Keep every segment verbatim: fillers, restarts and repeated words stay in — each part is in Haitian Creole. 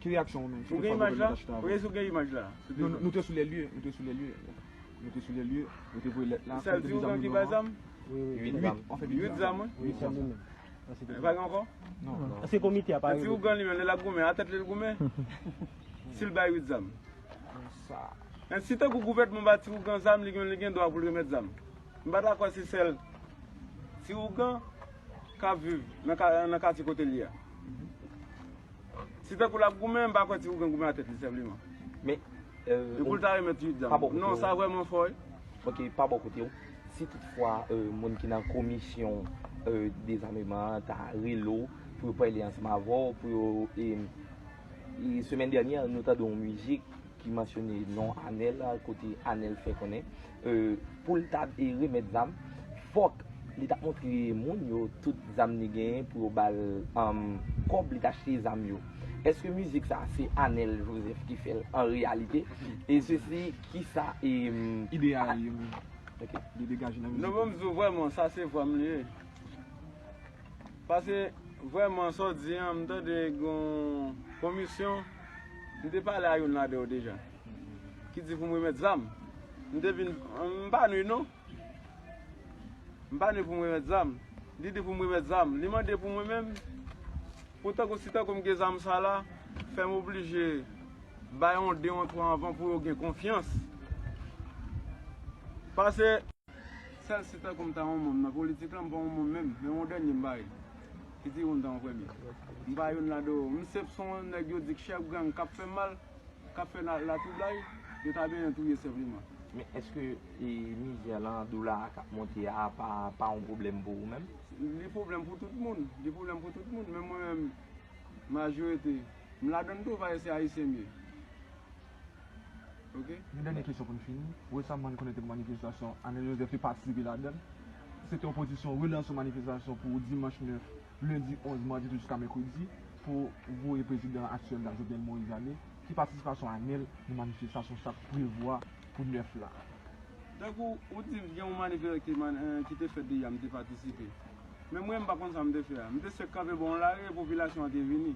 Ki reyaksyon ou menm? Ou gen imaj la? Wi, si w gen imaj la. Non, nou, nou te sou lè lye, nou te sou lè lye. Nou te sou lè lye, nou te voye lèt la. Sa di ou gen ki bay zam? Wi, wi. Uit zam. Uit zam, wi. Uit zam li menm. E pa gen ankò? Non. Se komite a pa rele. Ti ougan li menm, lè l ap goumen, a tèt li l goumen. Si l bay uit zam. Men si tankou gouvènman ba ti ougan zam, li gen, li gen dwa pou l remèt zam. M pa ta kwè se sèl ti ougan k ap viv nan ka-, nan katye kote l ye a. Si tankou l ap goumen, m pa kwè ti ougan goumen a tèt li senpleman. Men, euh, e pou l ta remèt uit zam. Non, sa vrèman fò, wi. Ok, pa bò kote w. Si toutfwa, euh, moun ki nan komisyon, euh, dezameman an ta rele w pou yo pale ansanm avè w, pou yo, e, e semèn dènyè, nou tande yon mizik ki mansyone non Anèl, kote Anèl fè konnen, euh, pou l ta, e, remèt zam, fòk li t ap montre moun yo tout zam li genyen pou yo ba l, um, kòb li t achte zam yo. Èske mizik sa a se Anèl Joseph ki fè l an reyalite? E sesi, kisa, e, um, ide a ye menm? Ok. Li degaje nan mizik. Non, bon, m di w vrèman, sa se vwa m li ye. Paske, vrèman, sa w di an, m tande gen yon komisyon, m te pale a youn ladan yo deja, ki di pou m remèt zam. M te vin, m pa nou non. M pa nou pou m remèt zam. Li di pou m remèt zam. Li mande pou mwen menm. Pou tankou si tankou m gen zam sa la, fè m oblije bay yon de, yon twa anvan pou yo gen konfyans. Paske, sèl si tankou m ta yon manm nan politik la, m pa yon manm menm, men yon dènye m bay. Ki di yon ta yon premye. M bay youn ladan yo. M se son nèg yo di k chèf gang k ap fè m mal, k ap fè la, latwoublay, yo ta benyen touye senpleman. Men èske, e, mizè lan, dola a k ap monte a, pa, pa yon pwoblèm pou ou menm? Li pwoblèm pou tout moun. Li pwoblèm pou tout moun. Men mwen menm, majorite, m ladann tou, paske se Ayisyen m ye. Ok? Yon dènye kesyon pou n fini. Resaman, n konnen te gen manifestasyon, Anèl Joseph te patisipe ladan l. Se te opozisyon relanse yon manifestasyon pou dimanch nèf, lendi onz, madi tou jiska mèkredi, pou voye prezidan aktyèl la, Jovenel Moïse, ale. Ki patisipasyon Anèl nan manifestasyon sa k prevwa pou nèf la? Tankou ou di m gen yon manifè ki man-, eh, ki te fèt deja, m te patisipe. Men mwen, m pa konn sa m te fè a. M te sèk kanpe bò yon lari, popilasyon an te vini.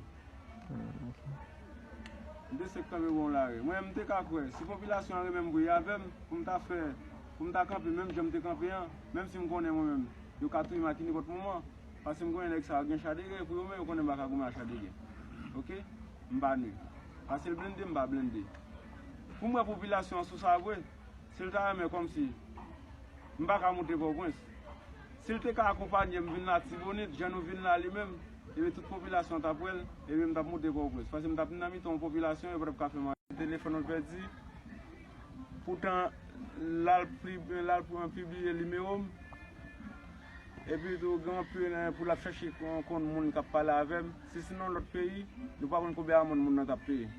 Hmm, ok. M te sèk kanpe bò yon lari. Mwen, m te ka kwè, si popilasyon an renmen m vre avè m, pou m ta fè, pou m ta kanpe menm jan m te kanpe an, menm si m konnen mwen menm, yo ka touye m a ki nenpòt moman, paske m konnen nèg sa yo gen cha de gè pou yo, men yo konnen m pa ka goumen a cha de gè. Ok? M pa nou. Paske l blende, m pa blende. Pou m wè popilasyon an sou sa vre, si l ta renmen kòmsi m pa ka moute Pòtoprens. Si l te ka akonpanye m vin Latibonit, jan nou vin la li menm, ebyen tout popilasyon an t ap wè l, ebyen m t ap moute Pòtoprens. Paske m t ap nan mitan yon popilasyon, yo pa t ap ka fè m anyen. Telefòn mwen pèdi. Poutan, l al pli-, l al pran pibliye nimewo m. Epi tou, gen anpil, eh, pou l ap chache kon-, konn moun k ap pale avè m. Si se nan lòt peyi, nou pa konn konbyen amand moun nan t ap peye.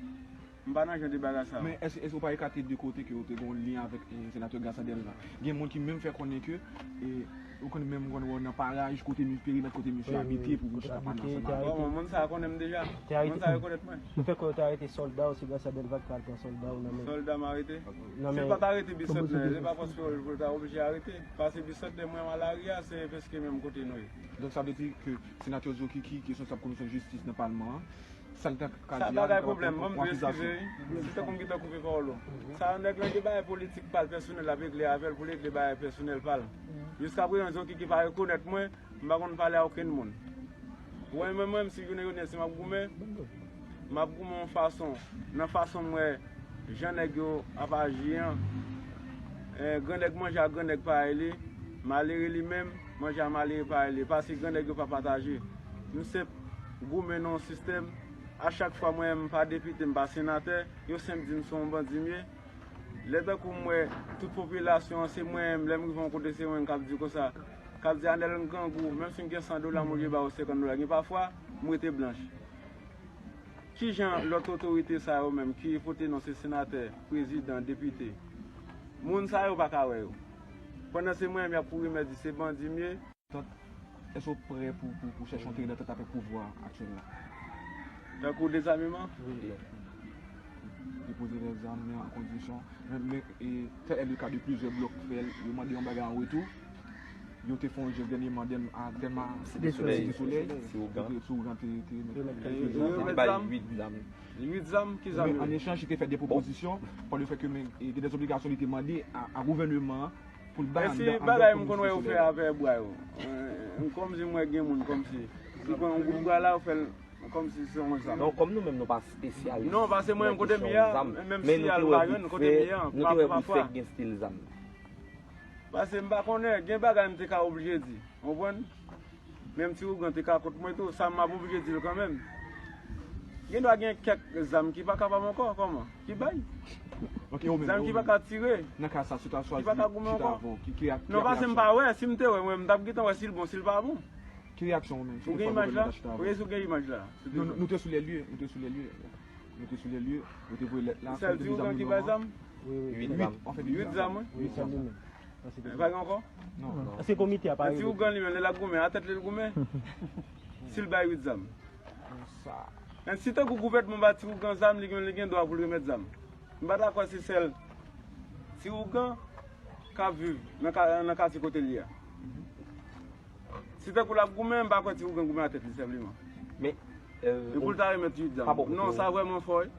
M pa nan jan de bagay sa yo. Men èske, èske ou pa ekate de kote ke ou te gen yon lyen avèk, eh, senatè Gassandel la? Gen moun ki menm fè konnen ke, eh, ou konn menm konn wè w nan paraj kote mi-, perimèt kote misye abite pou vin chita pale ansanm avè l. Bon, moun sa a konnen m deja. Moun sa a rekonèt mwen. M fè kwè yo te arete sòlda w, si Gassandel pa t ka al pran sòlda w nan men. Sòlda m arete? Si l pa t arete bisantnè, se pa paske yo ta oblije arete. Paske bisantnè mwen an lari a, se prèske menm kote nou ye. Donk sa vle di ke senatè Zokiki ki responsab komisyon jistis nan palman an, sa l ta ka di a, li kapab pran kòm akizasyon. Si tankou m gentan koupe pawòl ou. Sa nèg lan gen bagay politik pa l pèsonèl l ap regle avè l pou l regle bagay pèsonèl pa l. Jiskaprezan Zokiki pa rekonèt mwen, m pa konn pale a okenn moun. Ou wè mwen menm, si jounen jodi a, si m ap goumen, m ap goumen yon fason, nan fason m wè jan nèg yo ap aji an, eh, grannèg manje ak grannèg parèy li, malere li menm, manje a malere parèy li, paske grannèg yo pa pataje. M senp goumen nan yon sistèm, a chak fwa mwen menm m pa depite, m pa senatè, yo senp di m se yon bandi m ye. Lè tankou m wè tout popilasyon an, se mwen menm, lè m rive yon kote, se mwen menm k ap di konsa, k ap di, "Anèl, m grangou, menm si m gen san dola, m oblije ba ou senkant dola." Gen pafwa, m rete blanch. Kijan lòt otorite sa yo menm ki pote non se senatè, prezidan, depite? Moun sa yo pa ka wè yo. Pandan se mwen menm y ap kouri mè di se bandi m ye. Tant, èske w prè pou, pou, pou chèche yon teren dantant avèk pouvwa aktyèl la? Tankou dezameman? Wi. Depoze lèzam, men an kondisyon. Men, men, e, tel est le cas de plusieurs blocs, fè, yo mande yon bagay an retou. Yo te fè yon jès dènyèman, dèn- a Dèlma Site Solèy. Site Solèy. Ti Ougan. Te- Ti Ougan te- te- Yo te- mèt te- kèk Yo zam. mèt te bay zam. Uit zam. Uit zam, ki zam Men yo an ye? Echanj, li te fè de pwopozisyon, pa le fèt ke men e gen de zobligasyon li te mande a, a gouvèneman an pou l bay Men si anndan- anndan bagay m komin konn wè yo Site fè Solèy. Avèk bwa yo. Eh, kòmsi m wè gen moun kòmsi. Li pran yon gwoup bwa la, ou fè l kòmsi se yon zam. Non, kòm nou menm nou pa espesyalis. Non, paske mwen, nan kote m ye kesyon a, zam, menm men si nou al te pa wè jwenn, gwoup kote m fè, ye a, nou pa- te wè pa- gwoup fè pa- gen stil zam. Paske m pa konnen, gen bagay m te ka oblije di. Ou konprann? Menm Ti Ougan te ka kont mwen tou, sa m ap oblije di l kanmenm. Gen dwa gen kèk zam ki pa kapab ankò, kòman? Ki bay? Ok, ou menm, Zam ou ki pa menm. ka tire. Nan ka sa, si w ta chwazi Ki pa ka goumen chita ankò. avè w, ki, ki, ki Non, paske m reyaksyon? Pa wè, si m te wè, mwen, m t ap gentan wè si l bon, si l pa bon. Ki reyaksyon ou menm? Si Ou w gen te fè imaj la? gouvènman chita avè Ou w? gen, ou gen imaj la? Nou, nou, nou te sou lè lye, nou te sou lè lye. Nou te sou lè lye, nou te voye lèt la. Sèl Ti Ougan ki bay zam? Wi, wi. Uit zam. An fèt, Uit zam, wi. Wi, sèl li menm. Pa gen ankò? Non, non. Se komite a pa Men Ti rive. Ougan li menm, lè l ap goumen, a tèt li l goumen. Si l bay uit zam. Sa. Men si tankou gouvènman ba Ti Ougan zam, li gen, li gen dwa pou l remèt zam. M pa ta kwè se sèl Ti Ougan k ap viv nan ka- nan katye kote l ye a. Si tankou l ap goumen, m pa kwè Ti Ougan goumen a tèt li senpleman. Men, euh, E pou l ta remèt uit zam. Pa bon Non, kote sa yo. Vrèman fò, wi.